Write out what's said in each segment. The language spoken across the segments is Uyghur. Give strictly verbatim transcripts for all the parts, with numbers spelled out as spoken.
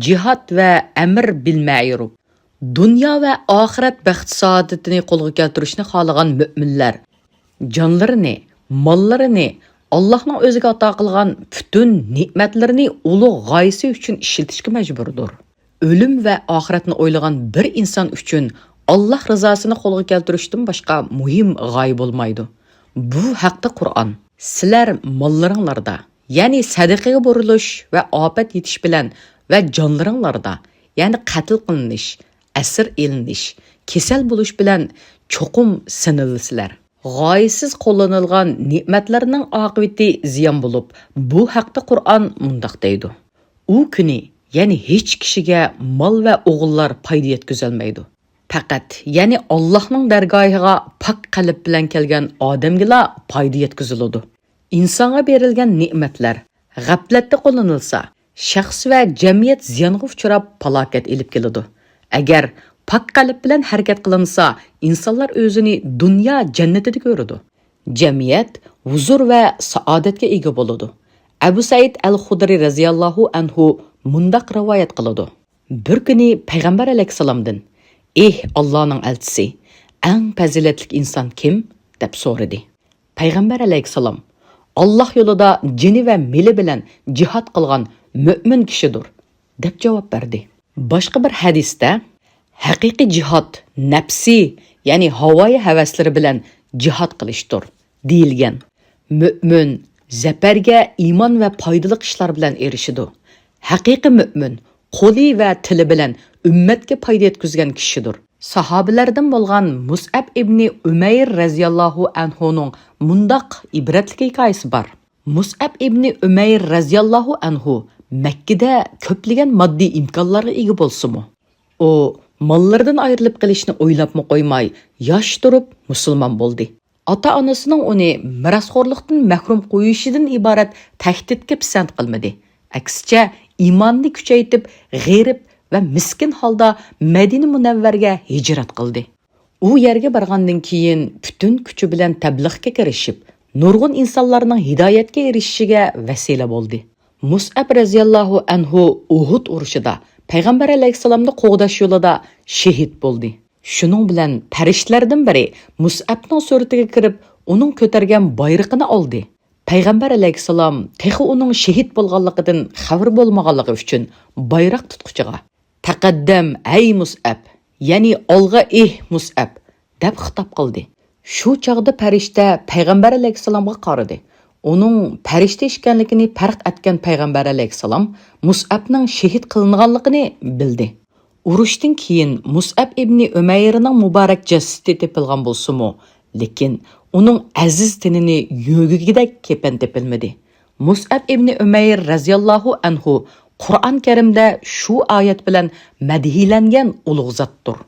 جىھاد ۋە ئەمر بىل مەرۇپ، دۇنيا ۋە ئاخىرەت بەخت-سائادىتىنى قولغا كەلتۈرۈشنى خالىغان مۆمىنلەر جانلىرىنى، ماللىرىنى، ئاللاھنىڭ ئۆزىگە ئاتا قىلغان پۈتۈن نېمەتلىرىنى ئۇلۇغ غايىسى ئۈچۈن ئىشلىتىشكە مەجبۇردۇر. ئۆلۈم ۋە ئاخىرەتنى ئويلىغان بىر ئىنسان ئۈچۈن ئاللاھ رىزاسىنى قولغا كەلتۈرۈشتىن باشقا مۇھىم غايە بولمايدۇ. بۇ ھەقتە قۇرئان، سىلەر ماللىرىڭلاردا، يەنى سەدىقىگە بۇرۇلۇش ۋە ئاپەت يېتىش بىلەن ۋە جانلىرىڭلاردا، يەنى قەتل قىلىنىش، ئەسىر ئېلىنىش، كېسەل بولۇش بىلەن چوقۇم سىنىلىسىلەر. غايىسىز قوللىنىلغان نېمەتلەرنىڭ ئاقىۋىتى زىيان بولۇپ، بۇ ھەقتە قۇرئان مۇنداق دەيدۇ: ئۇ كۈنى، يەنى ھېچ كىشىگە مال ۋە ئوغۇللار پايدا يەتكۈزەلمەيدۇ. پەقەت، يەنى ئاللاھنىڭ دەرگاھىغا پاك قەلب بىلەن كەلگەن ئادەمگىلا پايدا يەتكۈزۈلىدۇ. ئىنسانغا بېرىلگەن نېمەتلەر غەپلەتتە قوللىنىلسا، شەخس ۋە جەمئىيەت زىيانغا ئۇچراپ، پالاكەت ئېلىپ كېلىدۇ. ئەگەر پاك قەلب بىلەن ھەرىكەت قىلىنسا، ئىنسانلار ئۆزىنى دۇنيا جەننىتىدە كۆرىدۇ. جەمئىيەت ھۇزۇر ۋە سائادەتكە ئىگە بولىدۇ. ئەبۇ سەئىد ئەل خۇدرى رەزىياللاھۇ ئەنھۇ مۇنداق رىۋايەت قىلىدۇ: بىر كۈنى پەيغەمبەر ئەلەيھىسسالامدىن: «ئېھ، ئاللانىڭ ئەلچىسى، ئەڭ پەزىلەتلىك ئىنسان كىم؟» دەپ سورىدى. پەيغەمبەر ئەلەيھىسسالام: «ئاللاھ يولىدا جېنى ۋە مېلى بىلەن جىھاد قىلغان مۆمىن كىشىدۇر» دەپ جاۋاب بەردى. باشقا بىر ھەدىستە: «ھەقىقىي جىھاد نەپسى، يەنى ھاۋايى ھەۋەسلىرى بىلەن جىھاد قىلىشتۇر» دېيىلگەن. مۆمىن زەپەرگە ئىمان ۋە پايدىلىق ئىشلار بىلەن ئېرىشىدۇ. ھەقىقىي مۆمىن قولى ۋە تىلى بىلەن ئۈممەتكە پايدا يەتكۈزگەن كىشىدۇر. ساھابىلەردىن بولغان مۇسئەب ئىبنى ئۈمەير رەزىياللاھۇ ئەنھۇنىڭ مۇنداق ئىبرەتلىك ھېكايىسى بار. مۇسئەب ئىبنى ئۈمەير رەزىياللاھۇ ئەنھۇ مەككىدە كۆپلىگەن ماددىي ئىمكانلارغا ئىگە بولسىمۇ، ئۇ ماللىرىدىن ئايرىلىپ قېلىشنى ئويلاپمۇ قويماي، ياش تۇرۇپ مۇسۇلمان بولدى. ئاتا-ئانىسىنىڭ ئۇنى مىراسخورلۇقتىن مەھرۇم قويۇشىدىن ئىبارەت تەھدىتكە پىسەنت قىلمىدى. ئەكسىچە، ئىمانىنى كۈچەيتىپ، غېرىب ۋە مىسكىن ھالدا مەدىنە مۇنەۋۋەرگە ھىجرەت قىلدى. ئۇ يەرگە بارغاندىن كېيىن، پۈتۈن كۈچى بىلەن تەبلىغقا كىرىشىپ، نۇرغۇن ئىنسانلارنىڭ ھىدايەتكە ئېرىشىشىگە ۋەسىلە بولدى. مۇسئەب رەزىياللاھۇ ئەنھۇ ئۇھۇد ئۇرۇشىدا پەيغەمبەر ئەلەيھىسسالامنى قوغداش يولىدا شېھىت بولدى. شۇنىڭ بىلەن پەرىشتىلەردىن بىرى مۇسئەبنىڭ سۈرىتىگە كىرىپ، ئۇنىڭ كۆتەرگەن بايرىقىنى ئالدى. پەيغەمبەر ئەلەيھىسسالام تېخى ئۇنىڭ شېھىت بولغانلىقىدىن خەۋىرى بولمىغانلىقى ئۈچۈن بايراق تۇتقۇچىغا: «تەقەددەم، ئەي مۇسئەب، يەنى ئالغا، ئېھ مۇسئەب» دەپ خىتاب قىلدى. شۇ چاغدا پەرىشتە پەيغەمبەر ئەلەيھىسسالامغا قارىدى. ئۇنىڭ پەرىشتە ئىكەنلىكىنى پەرق ئەتكەن پەيغەمبەر ئەلەيھىسسالام مۇسئەبنىڭ شېھىت قىلىنغانلىقىنى بىلدى. ئۇرۇشتىن كېيىن مۇسئەب ئىبنى ئۆمەيرنىڭ مۇبارەك جەسىتى تېپىلغان بولسىمۇ، لېكىن ئۇنىڭ ئەزىز تېنىنى يۆگىگىدەك كېپەن تېپىلمىدى. مۇسئەب ئىبنى ئۆمەير رەزىياللاھۇ ئەنھۇ قۇرئان كەرىمدە شۇ ئايەت بىلەن مەدھىيلەنگەن ئۇلۇغ زاتتۇر.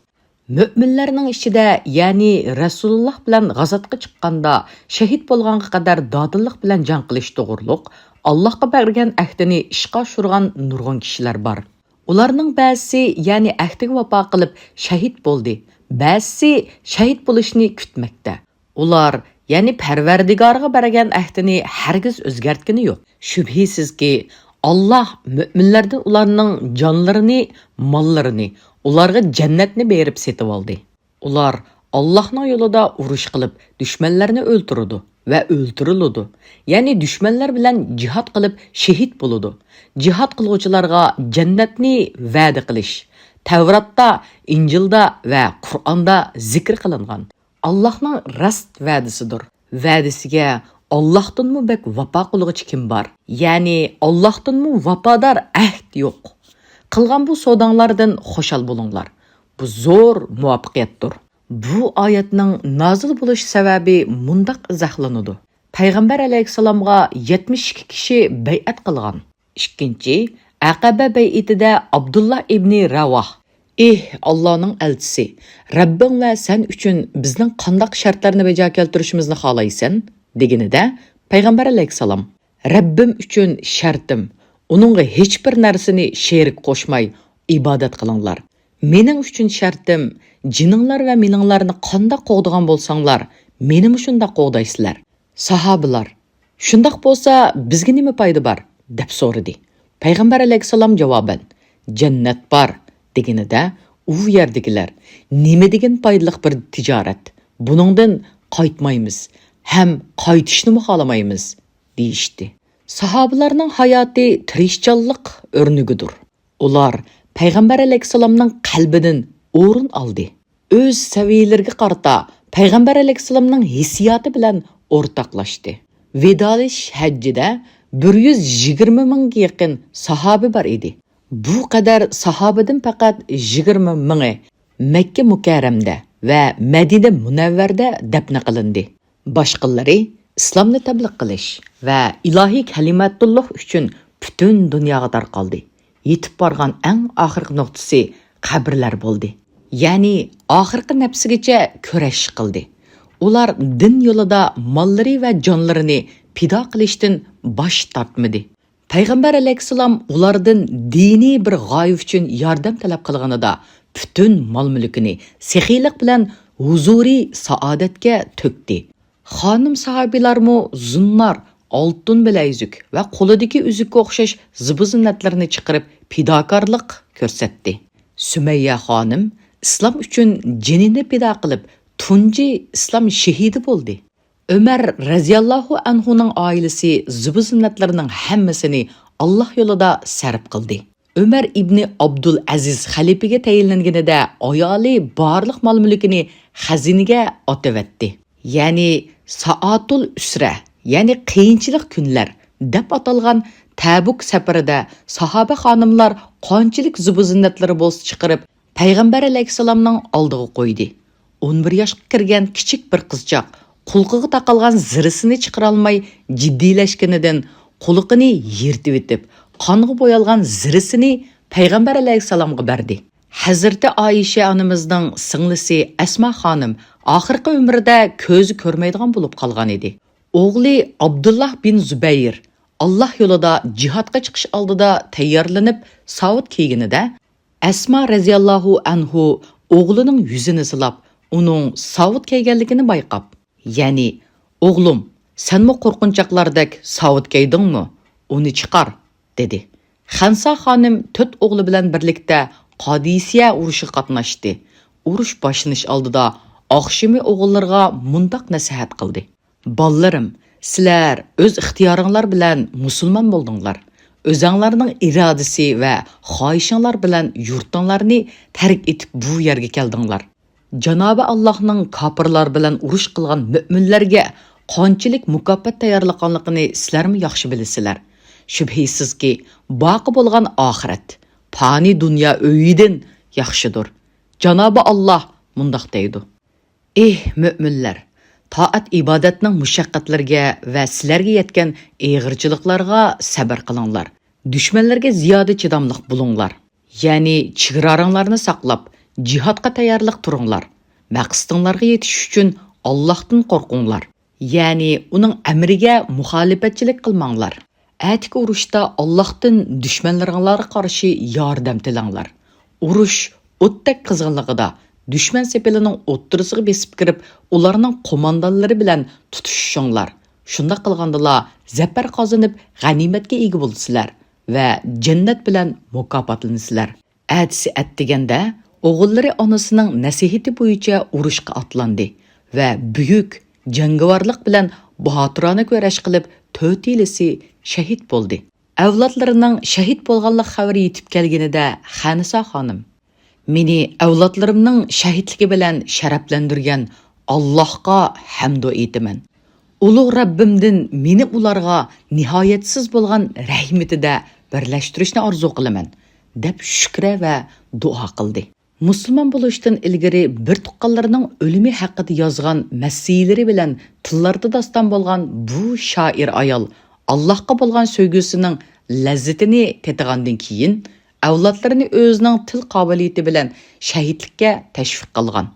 مۆمىنلەرنىڭ ئىچىدە، يەنى رەسۇلۇللاھ بىلەن غازاتقا چىققاندا شېھىت بولغانغا قەدەر دادىللىق بىلەن جەڭ قىلىش توغرۇلۇق ئاللاھقا بەرگەن ئەھدىنى ئىشقا ئاشۇرغان نۇرغۇن كىشىلەر بار. ئۇلارنىڭ بەزىسى، يەنى ئەھدىگە ۋاپا قىلىپ شەھىت بولدى، بەزىسى شەھىت بولۇشنى كۈتمەكتە. ئۇلار، يەنى پەرۋەردىگارىغا بەرگەن ئەھدىنى ھەرگىز ئۆزگەرتكىنى يوق. شۈبھىسىزكى، ئاللاھ مۆمىنلەردىن ئۇلارنىڭ جانلىرىنى، ماللىرىنى، ئۇلارغا جەننەتنى بېرىپ سېتىۋالدى. ئۇلار ئاللاھنىڭ يولىدا ئۇرۇش قىلىپ، دۈشمەنلەرنى ئۆلتۈرىدۇ ۋە ئۆلتۈرۈلىدۇ. يەنى دۈشمەنلەر بىلەن جىھاد قىلىپ شېھىت بولىدۇ. جىھاد قىلغۇچىلارغا جەننەتنى ۋەدە قىلىش تەۋراتتا، ئىنجىلدا ۋە قۇرئاندا زىكىر قىلىنغان. ئاللاھنىڭ راست ۋەدىسىدۇر. ۋەدىسىگە ئاللاھتىنمۇ بەك ۋاپا قىلغۇچى كىم بار؟ يەنى ئاللاھتىنمۇ ۋاپادار ئەھد يوق. قىلغان بۇ سوداڭلاردىن خۇشال بولۇڭلار. بۇ زور مۇۋەپپەقىيەتتۇر. بۇ ئايەتنىڭ نازىل بولۇش سەۋەبى مۇنداق ئىزاھلىنىدۇ. پەيغەمبەر ئەلەيھىسسالامغا يەتمىش ئىككى كىشى بەيئەت قىلغان. ئىككىنچى، ئەقەبە بەيئىتىدە ئابدۇللا ئىبنى راۋاھ: «ئېھ، ئاللانىڭ ئەلچىسى، رەببىڭ ۋە سەن ئۈچۈن بىزنىڭ قانداق شەرتلەرنى بەجا كەلتۈرۈشىمىزنى خالايسەن؟» دېگىنىدە، پەيغەمبەر ئەلەيھىسسالام: «رەببىم ئۈچۈن شەرتىم، ئۇنىڭغا ھېچبىر نەرسىنى شېرىك قوشماي ئىبادەت قىلىڭلار. مېنىڭ ئۈچۈن شەرتىم، جېنىڭلار ۋە مېلىڭلارنى قانداق قوغدىغان بولساڭلار، مېنىمۇ شۇنداق قوغدايسىلەر.» ساھابىلار: «شۇنداق بولسا، بىزگە نېمە پايدا بار؟» دەپ سورىدى. پەيغەمبەر ئەلەيھىسسالام جاۋابەن: جەننەت بار دېگىنىدە، ئۇ يەردىكىلەر، نېمە دېگەن پايدىلىق بىر تىجارەت، بۇنىڭدىن قايتمايمىز ھەم قايتىشنىمۇ خالىمايمىز، دېيىشتى. ساھابىلەرنىڭ ھاياتى تىرىشچانلىق ئۆرنىكىدۇر. ئۇلار پەيغەمبەر ئەلەيھىسسالامنىڭ قەلبىدىن ئورۇن ئالدى. ئۆز سەۋىيەلىرىگە قارىتا پەيغەمبەر ئەلەيھىسسالامنىڭ ھېسسىياتى بىلەن ئورتاقلاشتى. ۋىدالىشىش ھەججىدە بىر يۈز يىگىرمە مىڭغا يېقىن ساھابە بار ئىدى. بۇ قەدەر ساھابىدىن پەقەت يىگىرمە مىڭى مەككە مۇكەررەمدە ۋە مەدىنە مۇنەۋۋەردە دەپنە قىلىندى. باشقىلىرى ئىسلامنى تەبلىغ قىلىش ۋە ئىلاھىي كەلىمەتۇللاھ ئۈچۈن پۈتۈن دۇنياغا تارقالدى. يېتىپ بارغان ئەڭ ئاخىرقى نۇقتىسى قەبرىلەر بولدى. يەنى ئاخىرقى نەپسىگىچە كۈرەش قىلدى. ئۇلار دىن يولىدا ماللىرى ۋە جانلىرىنى پىدا قىلىشتىن باش تارتمىدى. پەيغەمبەر ئەلەيھىسسالام ئۇلاردىن دىنىي بىر غايە ئۈچۈن ياردەم تەلەپ قىلغىنىدا، پۈتۈن مال-مۈلكىنى سېخىيلىق بىلەن ھۇزۇرىي سائادەتكە تۆكتى. خانىم ساھابىلارمۇ زۇننار، ئالتۇن بىلەيزۈك ۋە قولىدىكى ئۈزۈككە ئوخشاش زىبۇ-زىننەتلىرىنى چىقىرىپ پىداكارلىق كۆرسەتتى. سۈمەييە خانىم ئىسلام ئۈچۈن جېنىنى پىدا قىلىپ، تۇنجى ئىسلام شېھىدى بولدى. ئۆمەر رەزىياللاھۇ ئەنھۇنىڭ ئائىلىسى زىبۇ-زىننەتلىرىنىڭ ھەممىسىنى ئاللاھ يولىدا سەرپ قىلدى. ئۆمەر ئىبنى ئابدۇل ئەزىز خەلىپىگە تەيىنلەنگىنىدە ئايالى بارلىق مال-مۈلكىنى خەزىنىگە ئاتىۋەتتى. يەنى سائاتۇل ئۈسرە، يەنى قىيىنچىلىق كۈنلەر دەپ ئاتالغان تەبۇك سەپىرىدە ساھابە خانىملار قانچىلىك زىبۇ-زىننەتلىرى بولسا چىقىرىپ، پەيغەمبەر ئەلەيھىسسالامنىڭ ئالدىغا قويدى. ئون بىر ياشقا كىرگەن كىچىك بىر قىزچاق قۇلىقىغا تاقالغان زىرىسىنى چىقىرالماي جىددىيلەشكىنىدىن، قۇلىقىنى يىرتىۋېتىپ، قانغا بويالغان زىرىسىنى پەيغەمبەر ئەلەيھىسسالامغا بەردى. ھەزرىتى ئائىشە ئانىمىزنىڭ سىڭلىسى ئەسما خانىم ئاخىرقى ئۆمرىدە كۆزى كۆرمەيدىغان بولۇپ قالغان ئىدى. ئوغلى ئابدۇللاھ بىن زۇبەير ئاللاھ يولىدا جىھادقا چىقىش ئالدىدا تەييارلىنىپ، ساۋۇت كىيگىنىدە، ئەسما رەزىياللاھۇ ئەنھۇ ئوغلىنىڭ يۈزىنى سىلاپ، ئۇنىڭ ساۋۇت كىيگەنلىكىنى بايقاپ، يەنى، «ئوغلۇم، سەنمۇ قورقۇنچاقلاردەك ساۋۇت كىيدىڭمۇ؟ ئۇنى چىقار!» دېدى. خەنسا خانىم تۆت ئوغلى بىلەن بىرلىكتە قادىسىيە ئۇرۇشىغا قاتناشتى. ئۇرۇش باشلىنىش ئالدىدا ئاخشىمى ئوغۇللىرىغا مۇنداق نەسىھەت قىلدى: «بالىلىرىم، سىلەر ئۆز ئىختىيارىڭلار بىلەن مۇسۇلمان بولدۇڭلار. ئۆزەڭلارنىڭ ئىرادىسى ۋە خاھىشىڭلار بىلەن يۇرتۇڭلارنى تەرك ئېتىپ بۇ يەرگە كەلدىڭلار. جانابى ئاللاھنىڭ كاپىرلار بىلەن ئۇرۇش قىلغان مۆمىنلەرگە قانچىلىك مۇكاپات تەييارلىغانلىقىنى سىلەرمۇ ياخشى بىلىسىلەر. شۈبھىسىزكى، باقى بولغان ئاخىرەت، پانىي دۇنيا ئۆيىدىن ياخشىدۇر. جانابى ئاللاھ مۇنداق دەيدۇ: ئېھ، مۆمىنلەر! تائەت-ئىبادەتنىڭ مۇشەققەتلىرىگە ۋە سىلەرگە يەتكەن ئېغىرچىلىقلارغا سەبىر قىلىڭلار. دۈشمەنلەرگە زىيادە چىداملىق بولۇڭلار. يەنى چېگرالىرىڭلارنى ساقلاپ، جىھادقا تەييارلىق تۇرۇڭلار. مەقسىتىڭلارغا يېتىش ئۈچۈن ئاللاھتىن قورقۇڭلار. يەنى ئۇنىڭ ئەمرىگە مۇخالىپەتچىلىك قىلماڭلار. ئەتىكى ئۇرۇشتا ئاللاھتىن دۈشمەنلىرىڭلارغا قارشى ياردەم تىلەڭلار. ئۇرۇش ئوتتەك قىزغىنلىقىدا دۈشمەن سېپىلىنىڭ ئوتتۇرىسىغا بېسىپ كىرىپ، ئۇلارنىڭ قوماندانلىرى بىلەن تۇتۇشۇشۇڭلار. شۇنداق قىلغاندىلا زەپەر قازىنىپ، غەنىيمەتكە ئىگە بولىسىلەر ۋە جەننەت بىلەن مۇكاپاتلىنىسىلەر.» ئەتىسى ئەتىگەندە ئوغۇللىرى ئانىسىنىڭ نەسىھىتى بويىچە ئۇرۇشقا ئاتلاندى ۋە بۈيۈك جەڭگىۋارلىق بىلەن باتۇرانە كۈرەش قىلىپ، تۆتىلىسى شەھىت بولدى. ئەۋلادلىرىنىڭ شەھىت بولغانلىق خەۋىرى يېتىپ كەلگىنىدە، خەنسا خانىم: «مېنى ئەۋلادلىرىمنىڭ شەھىتلىكى بىلەن شەرەپلەندۈرگەن ئاللاھقا ھەمدۇ ئېيتىمەن. ئۇلۇغ رەببىمدىن مېنى ئۇلارغا نىھايەتسىز بولغان رەھمىتىدە بىرلەشتۈرۈشنى ئارزۇ قىلىمەن» دەپ شۈكرە ۋە دۇئا قىلدى. مۇسۇلمان بولۇشتىن ئىلگىرى بىر تۇغقانلىرىنىڭ ئۆلۈمى ھەققىدە يازغان مەسسىلىرى بىلەن تىللاردا داستان بولغان بۇ شائىر ئايال ئاللاھقا بولغان سۆيگۈسىنىڭ لەززىتىنى تېتىغاندىن كېيىن، ئەۋلادلىرىنى ئۆزىنىڭ تىل قابىلىيىتى بىلەن شەھىتلىككە تەشۋىق قىلغان.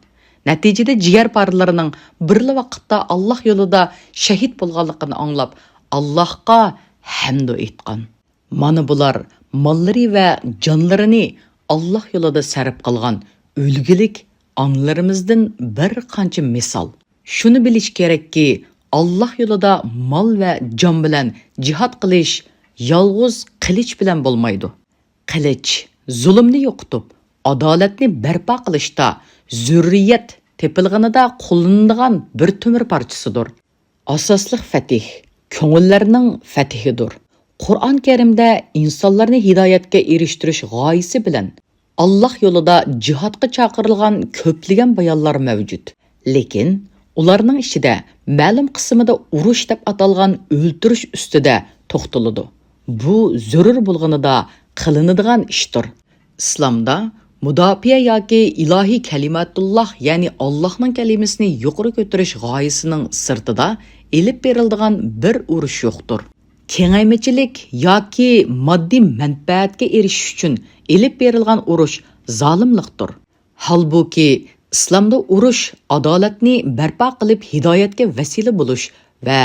نەتىجىدە، جىگەر پارىلىرىنىڭ بىرلا ۋاقىتتا ئاللاھ يولىدا شەھىت بولغانلىقىنى ئاڭلاپ، ئاللاھقا ھەمدۇ ئېيتقان. مانا بۇلار ماللىرى ۋە جانلىرىنى ئاللاھ يولىدا سەرپ قىلغان ئۈلگىلىك ئانىلىرىمىزدىن بىر قانچە مىسال. شۇنى بىلىش كېرەككى، ئاللاھ يولىدا مال ۋە جان بىلەن جىھاد قىلىش يالغۇز قىلىچ بىلەن بولمايدۇ. قىلىچ زۇلۇمنى يوقىتىپ، ئادالەتنى بەرپا قىلىشتا، زۆرۈرىيەت تېپىلغىنىدا قوللىنىدىغان بىر تۆمۈر پارچىسىدۇر. ئاساسلىق فەتىھ، كۆڭۈللەرنىڭ فەتىھىدۇر. قۇرئان كەرىمدە ئىنسانلارنى ھىدايەتكە ئېرىشتۈرۈش غايىسى بىلەن ئاللاھ يولىدا جىھادقا چاقىرىلغان كۆپلىگەن بايانلار مەۋجۇت. لېكىن ئۇلارنىڭ ئىچىدە مەلۇم قىسمىدا ئۇرۇش دەپ ئاتالغان ئۆلتۈرۈش ئۈستىدە توختىلىدۇ. بۇ زۆرۈر بولغىنىدا قىلىنىدىغان ئىشتۇر. ئىسلامدا مۇداپىئە ياكى ئىلاھىي كەلىماتۇللاھ، يەنى ئاللاھنىڭ كەلىمىسىنى يۇقىرى كۆتۈرۈش غايىسىنىڭ سىرتىدا ئېلىپ بېرىلىدىغان بىر ئۇرۇش يوقتۇر. كېڭەيمىچىلىك ياكى ماددىي مەنپەئەتكە ئېرىشىش ئۈچۈن ئېلىپ بېرىلغان ئۇرۇش زالىملىقتۇر. ھالبۇكى، ئىسلامدا ئۇرۇش ئادالەتنى بەرپا قىلىپ ھىدايەتكە ۋەسىلە بولۇش ۋە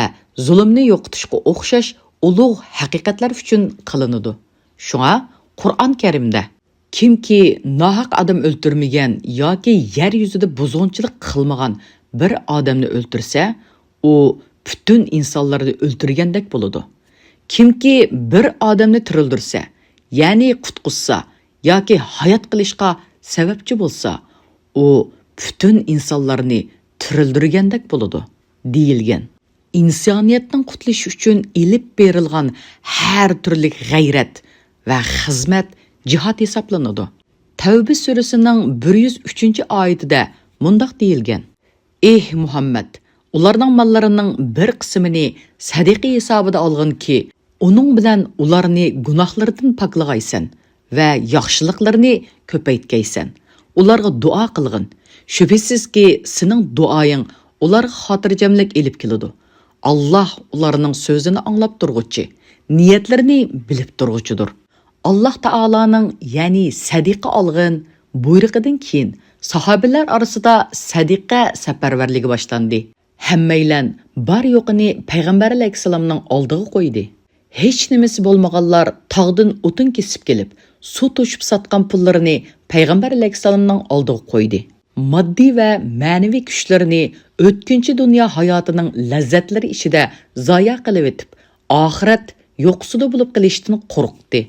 زۇلۇمنى يوقىتىشقا ئوخشاش ئۇلۇغ ھەقىقەتلەر ئۈچۈن قىلىنىدۇ. شۇڭا قۇرئان كەرىمدە، كىمكى ناھەق ئادەم ئۆلتۈرمىگەن ياكى يەر يۈزىدە بۇزغۇنچىلىق قىلمىغان بىر ئادەمنى ئۆلتۈرسە، ئۇ پۈتۈن ئىنسانلارنى ئۆلتۈرگەندەك بولىدۇ. كىمكى بىر ئادەمنى تىرىلدۈرسە، يەنى قۇتقۇزسا ياكى ھايات قېلىشقا سەۋەبچى بولسا، ئۇ پۈتۈن ئىنسانلارنى تىرىلدۈرگەندەك بولىدۇ، دېيىلگەن. ئىنسانىيەتنىڭ قۇتۇلۇشى ئۈچۈن ئېلىپ بېرىلغان ھەر تۈرلۈك غەيرەت ۋە خىزمەت جىھاد ھېسابلىنىدۇ. تەۋبە سۈرىسىنىڭ بىر يۈز ئۈچىنچى ئايىتىدە مۇنداق دېيىلگەن: ئېھ مۇھەممەد، ئۇلارنىڭ ماللىرىنىڭ بىر قىسمىنى سەدىقە ھېسابىدا ئالغىنكى، ئۇنىڭ بىلەن ئۇلارنى گۇناھلىرىدىن پاكلىغايسەن ۋە ياخشىلىقلىرىنى كۆپەيتكەيسەن. ئۇلارغا دۇئا قىلغىن. شۈبھىسىزكى، سېنىڭ دۇئايىڭ ئۇلارغا خاتىرجەملىك ئېلىپ كېلىدۇ. ئاللاھ ئۇلارنىڭ سۆزىنى ئاڭلاپ تۇرغۇچى، نىيەتلىرىنى بىلىپ تۇرغۇچىدۇر. ئاللاھ تائالانىڭ، يەنى سەدىقە ئالغىن بۇيرۇقىدىن كېيىن، ساھابىلەر ئارىسىدا سەدىقە سەپەرۋەرلىكى باشلاندى. ھەممەيلەن بار يوقىنى پەيغەمبەر ئەلەيھىسسالامنىڭ ئالدىغا قويدى. ھېچنېمىسى بولمىغانلار تاغدىن ئوتۇن كېسىپ كېلىپ، سۇ توشۇپ ساتقان پۇللىرىنى پەيغەمبەر ئەلەيھىسسالامنىڭ ئالدىغا قويدى. ماددىي ۋە مەنىۋى كۈچلىرىنى ئۆتكۈنچى دۇنيا ھاياتىنىڭ لەززەتلىرى ئىچىدە زايە قىلىۋېتىپ، ئاخىرەت يوقىسىدا بولۇپ قېلىشتىن قورقتى.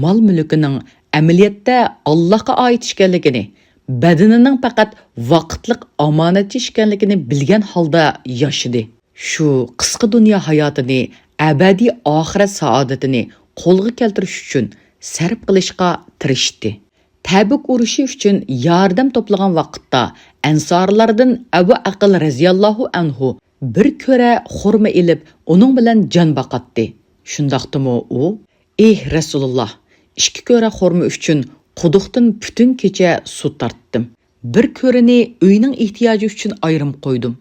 مال-مۈلكىنىڭ ئەمەلىيەتتە ئاللاھقا ئائىت ئىكەنلىكىنى، بەدىنىنىڭ پەقەت ۋاقىتلىق ئامانەتچى ئىكەنلىكىنى بىلگەن ھالدا ياشىدى. شۇ قىسقا دۇنيا ھاياتىنى ئەبەدىي ئاخىرەت سائادىتىنى قولغا كەلتۈرۈش ئۈچۈن سەرپ قىلىشقا تىرىشتى. تەبۈك ئۇرۇشى ئۈچۈن ياردەم توپلىغان ۋاقىتتا ئەنسارلاردىن ئەبۇ ئەقىل رەزىياللاھۇ ئەنھۇ بىر كۆرە خورما ئېلىپ، ئۇنىڭ بىلەن جان باقاتتى. شۇنداقتىمۇ ئۇ، ئېھ رەسۇلۇللاھ، ئىككى كۆرە خورما ئۈچۈن قۇدۇقتىن پۈتۈن كېچە سۇ تارتتىم. بىر كۆرىنى ئۆينىڭ ئېھتىياجى ئۈچۈن ئايرىم قويدۇم.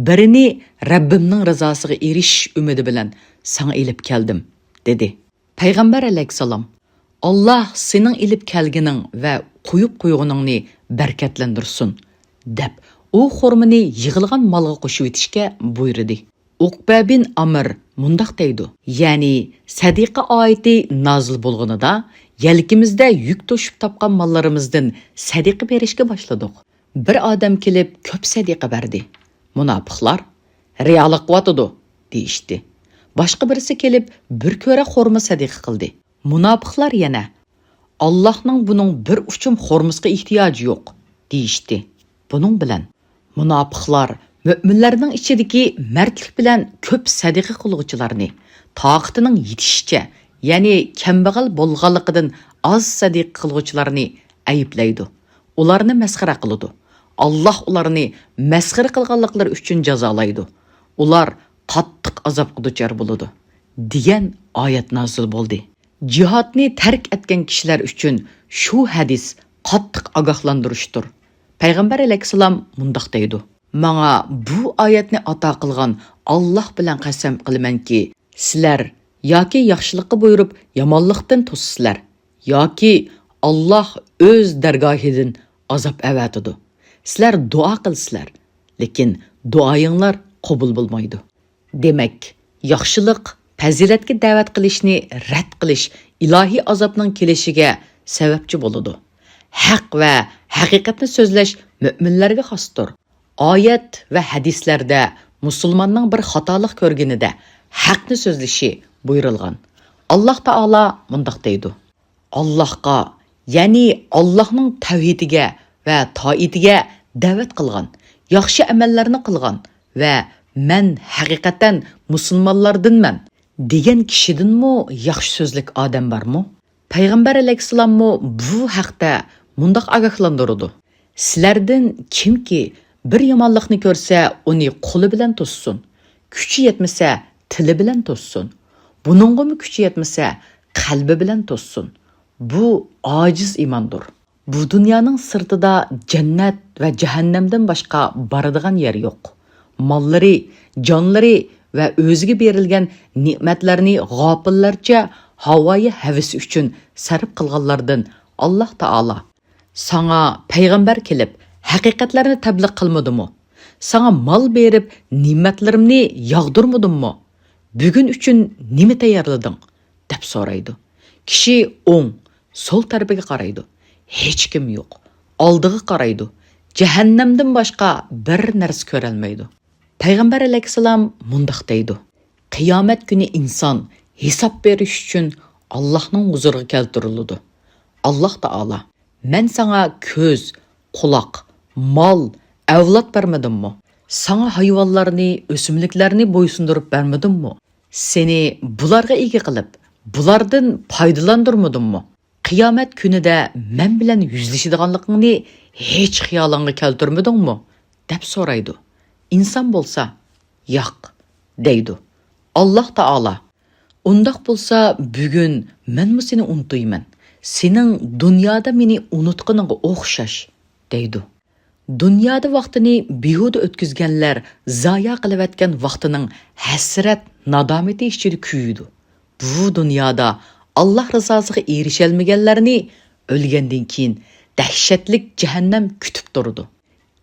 بىرىنى رەببىمنىڭ رىزاسىغا ئېرىشىش ئۈمىدى بىلەن ساڭا ئېلىپ كەلدىم، دېدى. پەيغەمبەر ئەلەيھىسسالام، ئاللاھ سېنىڭ ئېلىپ كەلگىنىڭ ۋە قويۇپ قويغىنىڭنى بەرىكەتلەندۈرسۇن، دەپ، ئۇ خورمىنى يىغىلغان مالغا قوشۇۋېتىشكە بۇيرۇدى. ئۇقبە بىن ئامىر مۇنداق دەيدۇ، يەنى سەدىقە ئايىتى نازىل بولغىنىدا، يەلكىمىزدە يۈك توشۇپ تاپقان ماللىرىمىزدىن سەدىقە بېرىشكە باشلىدۇق. بىر ئادەم كېلىپ كۆپ سەدىقە بەردى. مۇناپىقلار، رىيالىق قىلىۋاتىدۇ، دېيىشتى. باشقا بىرسى كېلىپ بىر كۆرە خورما سەدىقە قىلدى. مۇناپىقلار يەنە، ئاللاھنىڭ بۇنىڭ بىر ئۇچۇم خورمىسىغا ئېھتىياجى يوق، دېيىشتى. بۇنىڭ بىلەن مۇناپىقلار مۆمىنلەرنىڭ ئىچىدىكى مەردلىك بىلەن كۆپ سەدىقە قىلغۇچىلارنى، تاقىتىنىڭ يېتىشىچە، يەنى كەمبەغەل بولغانلىقىدىن ئاز سەدىقە قىلغۇچىلارنى ئەيىبلەيدۇ. ئۇلارنى مەسخىرە قىلىدۇ. ئاللاھ ئۇلارنى مەسخىرە قىلغانلىقلىرى ئۈچۈن جازالايدۇ. ئۇلار قاتتىق ئازابقا دۇچار بولىدۇ، دېگەن ئايەت نازىل بولدى. جىھادنى تەرك ئەتكەن كىشىلەر ئۈچۈن شۇ ھەدىس قاتتىق ئاگاھلاندۇرۇشتۇر. پەيغەمبەر ئەلەيھىسسالام مۇنداق دەيدۇ، ماڭا بۇ ئايەتنى ئاتا قىلغان ئاللاھ بىلەن قەسەم قىلىمەنكى، سىلەر ياكى ياخشىلىققا بۇيرۇپ، يامانلىقتىن توسىسىلەر، ياكى ئاللاھ ئۆز دەرگاھىدىن ئازاب ئەۋەتىدۇ. سىلەر دۇئا قىلىسىلەر، لېكىن دۇئايىڭلار قوبۇل بولمايدۇ. دېمەك، ياخشىلىق، پەزىلەتكە دەۋەت قىلىشنى رەت قىلىش ئىلاھىي ئازابنىڭ كېلىشىگە سەۋەبچى بولىدۇ. ھەق ۋە ھەقىقەتنى سۆزلەش مۆمىنلەرگە خاستۇر. ئايەت ۋە ھەدىسلەردە مۇسۇلماننىڭ بىر خاتالىق كۆرگىنىدە ھەقنى سۆزلىشى بۇيرۇلغان. ئاللاھ تائالا مۇنداق دەيدۇ، ئاللاھقا يەنى ئاللاھنىڭ تەۋھىدىگە ۋە تائىتىگە دەۋەت قىلغان، ياخشى ئەمەللەرنى قىلغان ۋە «مەن ھەقىقەتەن مۇسۇلمانلاردىنمەن» دېگەن كىشىدىنمۇ ياخشى سۆزلۈك ئادەم بارمۇ؟ پەيغەمبەر ئەلەيھىسسالاممۇ بۇ ھەقتە مۇنداق ئاگاھلاندۇرىدۇ: «سىلەردىن كىمكى بىر يامانلىقنى كۆرسە، ئۇنى قولى بىلەن توسسۇن. كۈچى يەتمىسە، تىلى بىلەن توسسۇن. بۇنىڭغىمۇ كۈچى يەتمىسە، قەلبى بىلەن توسسۇن. بۇ ئاجىز ئىماندۇر.» بۇ دۇنيانىڭ سىرتىدا جەننەت ۋە جەھەننەمدىن باشقا بارىدىغان يەر يوق. ماللىرى، جانلىرى ۋە ئۆزىگە بېرىلگەن نېمەتلەرنى غاپىللارچە ھاۋايى ھەۋىسى ئۈچۈن سەرپ قىلغانلاردىن ئاللاھ تائالا: «ساڭا پەيغەمبەر كېلىپ، ھەقىقەتلەرنى تەبلىغ قىلمىدىمۇ؟ ساڭا مال بېرىپ، نېمەتلىرىمنى ياغدۇرمىدىممۇ؟ بۈگۈن ئۈچۈن نېمە تەييارلىدىڭ؟» دەپ سورايدۇ. كىشى ئوڭ، سول تەرىپىگە قارايدۇ. ھېچكىم يوق. ئالدىغا قارايدۇ. جەھەننەمدىن باشقا بىر نەرسە كۆرەلمەيدۇ. پەيغەمبەر ئەلەيھىسسالام مۇنداق دەيدۇ: «قىيامەت كۈنى ئىنسان ھېساب بېرىش ئۈچۈن ئاللاھنىڭ ھۇزۇرىغا كەلتۈرۈلىدۇ. ئاللاھ تائالا: مەن ساڭا كۆز، قۇلاق، مال، ئەۋلاد بەرمىدىممۇ؟ ساڭا ھايۋانلارنى، ئۆسۈملۈكلەرنى بويسۇندۇرۇپ بەرمىدىممۇ؟ سېنى بۇلارغا ئىگە قىلىپ، بۇلاردىن پايدىلاندۇرمىدىممۇ؟ قىيامەت كۈنىدە مەن بىلەن يۈزلىشىدىغانلىقىڭنى ھېچ خىيالىڭغا كەلتۈرمىدىڭمۇ؟» دەپ سورايدۇ. ئىنسان بولسا: «ياق» دەيدۇ. ئاللاھ تائالا: «ئۇنداق بولسا، بۈگۈن مەنمۇ سېنى ئۇنتۇيمەن. سېنىڭ دۇنيادا مېنى ئۇنتقىنىڭغا ئوخشاش» دەيدۇ. دۇنيادا ۋاقتىنى بىھۇدە ئۆتكۈزگەنلەر زايا قىلىۋەتكەن ۋاقتىنىڭ ھەسرەت، نادامىتى ئىچىدە كۆيىدۇ. بۇ دۇنيادا ئاللاھ رىزاسىغا ئېرىشەلمىگەنلەرنى ئۆلگەندىن كېيىن دەھشەتلىك جەھەننەم كۈتۈپ تۇرىدۇ.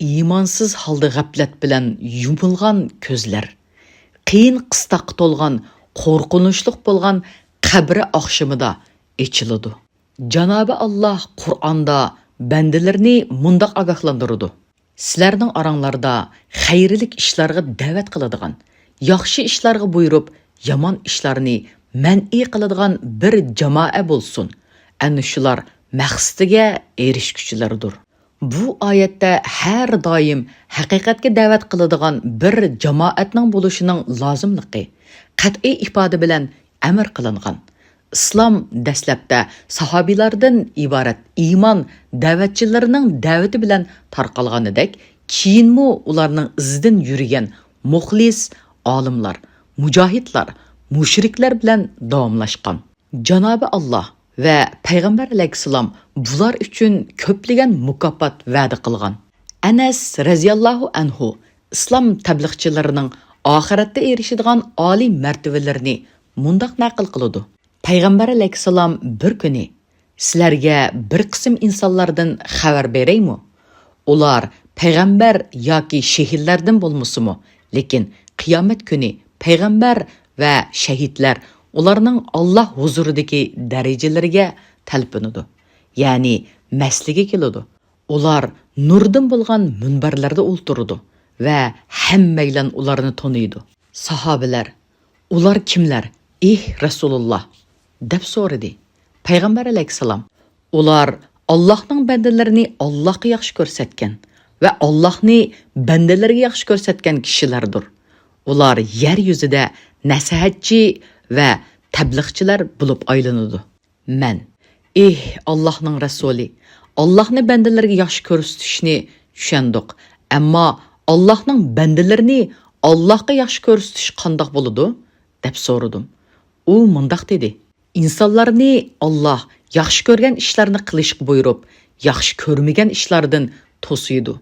ئىمانسىز ھالدا غەپلەت بىلەن يۇمۇلغان كۆزلەر، قىيىن قىستاققا تولغان قورقۇنچلۇق بولغان قەبرە ئاخشىمىدا ئېچىلىدۇ. جانابى ئاللاھ قۇرئاندا بەندىلىرىنى مۇنداق ئاگاھلاندۇرىدۇ: «سىلەرنىڭ ئاراڭلاردا خەيرلىك ئىشلارغا دەۋەت قىلىدىغان، ياخشى ئىشلارغا بۇيرۇپ، يامان ئىشلارنى مەنئى قىلىدىغان بىر جامائە بولسۇن. ئەنە شۇلار مەقسىتىگە ئېرىشكۈچىلەردۇر.» بۇ ئايەتتە ھەر دائىم ھەقىقەتكە دەۋەت قىلىدىغان بىر جامائەتنىڭ بولۇشىنىڭ لازىملىقى، قەتئىي ئىپادە بىلەن ئەمر قىلىنغان. ئىسلام دەسلەپتە ساھابىلاردىن ئىبارەت ئىمان دەۋەتچىلىرىنىڭ دەۋىتى بىلەن تارقالغىنىدەك، كېيىنمۇ ئۇلارنىڭ ئىزىدىن يۈرگەن مۇخلىس ئالىملار، مۇجاھىدلار، مۇشرىكلار بىلەن داۋاملاشقان. جانابى ئاللاھ ۋە پەيغەمبەر ئەلەيھىسسالام بۇلار ئۈچۈن كۆپلىگەن مۇكاپات ۋەدە قىلغان. ئەنەس رەزىياللاھۇ ئەنھۇ ئىسلام تەبلىغچىلىرىنىڭ ئاخىرەتتە ئېرىشىدىغان ئالىي مەرتىۋىلىرىنى مۇنداق نەقىل قىلىدۇ: پەيغەمبەر ئەلەيھىسسالام بىر كۈنى: «سىلەرگە بىر قىسىم ئىنسانلاردىن خەۋەر بېرەيمۇ؟ ئۇلار پەيغەمبەر ياكى شېھىتلەردىن بولمىسىمۇ، لېكىن قىيامەت كۈنى پەيغەمبەر ۋە شەھىتلەر ئۇلارنىڭ ئاللاھ ھۇزۇرىدىكى دەرىجىلىرىگە تەلپۈنىدۇ، يەنى مەسلىگە كېلىدۇ. ئۇلار نۇردىن بولغان مۇنبەرلەردە ئولتۇرىدۇ ۋە ھەممەيلەن ئۇلارنى تونۇيدۇ.» ساھابىلەر: «ئۇلار كىملەر، ئېھ رەسۇلۇللاھ؟» دەپ سورىدى. پەيغەمبەر ئەلەيھىسسالام: «ئۇلار ئاللاھنىڭ بەندىلىرىنى ئاللاھقا ياخشى كۆرسەتكەن ۋە ئاللاھنى بەندىلىرىگە ياخشى كۆرسەتكەن كىشىلەردۇر. ئۇلار يەر يۈزىدە نەسىھەتچى ۋە تەبلىغچىلەر بولۇپ ئايلىنىدۇ.» مەن: «ئېھ ئاللاھنىڭ رەسۇلى، ئاللاھنى بەندىلىرىگە ياخشى كۆرسىتىشنى چۈشەندۇق، ئەمما ئاللاھنىڭ بەندىلىرىنى ئاللاھقا ياخشى كۆرسىتىش قانداق بولىدۇ؟» دەپ سورىدىم. ئۇ مۇنداق دېدى: «ئىنسانلارنى ئاللاھ ياخشى كۆرگەن ئىشلارنى قىلىشقا بۇيرۇپ، ياخشى كۆرمىگەن ئىشلاردىن توسىدۇ.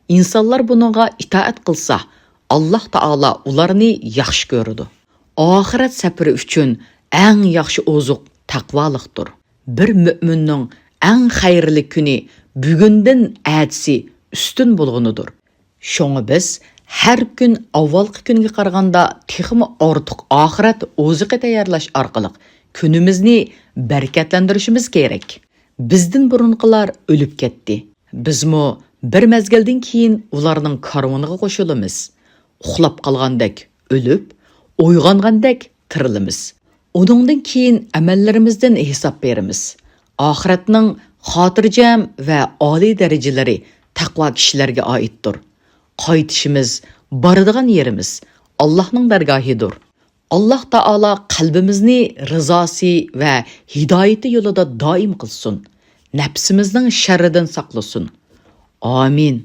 ئىنسانلار بۇنىڭغا ئىتائەت قىلسا، ئاللاھ تائالا ئۇلارنى ياخشى كۆرىدۇ. ئاخىرەت سەپىرى ئۈچۈن ئەڭ ياخشى ئوزۇق تەقۋالىقتۇر. بىر مۆمىننىڭ ئەڭ خەيرلىك كۈنى بۈگۈندىن ئەتىسى ئۈستۈن بولغىنىدۇر. شۇڭا بىز ھەر كۈن ئاۋۋالقى كۈنگە قارىغاندا تېخىمۇ ئارتۇق ئاخىرەت ئوزۇقى تەييارلاش ئارقىلىق كۈنىمىزنى بەرىكەتلەندۈرۈشىمىز كېرەك. بىزدىن بۇرۇنقىلار ئۆلۈپ كەتتى. بىزمۇ بىر مەزگىلدىن كېيىن ئۇلارنىڭ كارۋىنىغا قوشۇلىمىز. ئۇخلاپ قالغاندەك ئۆلۈپ، ئويغانغاندەك تىرىلىمىز. ئۇنىڭدىن كېيىن ئەمەللىرىمىزدىن ھېساب بېرىمىز. ئاخىرەتنىڭ خاتىرجەم ۋە ئالىي دەرىجىلىرى تەقۋا كىشىلەرگە ئائىتتۇر. قايتىشىمىز، بارىدىغان يېرىمىز ئاللاھنىڭ دەرگاھىدۇر. ئاللاھ تائالا قەلبىمىزنى رىزاسى ۋە ھىدايىتى يولىدا دائىم قىلسۇن. نەپسىمىزنىڭ شەررىدىن ساقلىسۇن. ئامىن.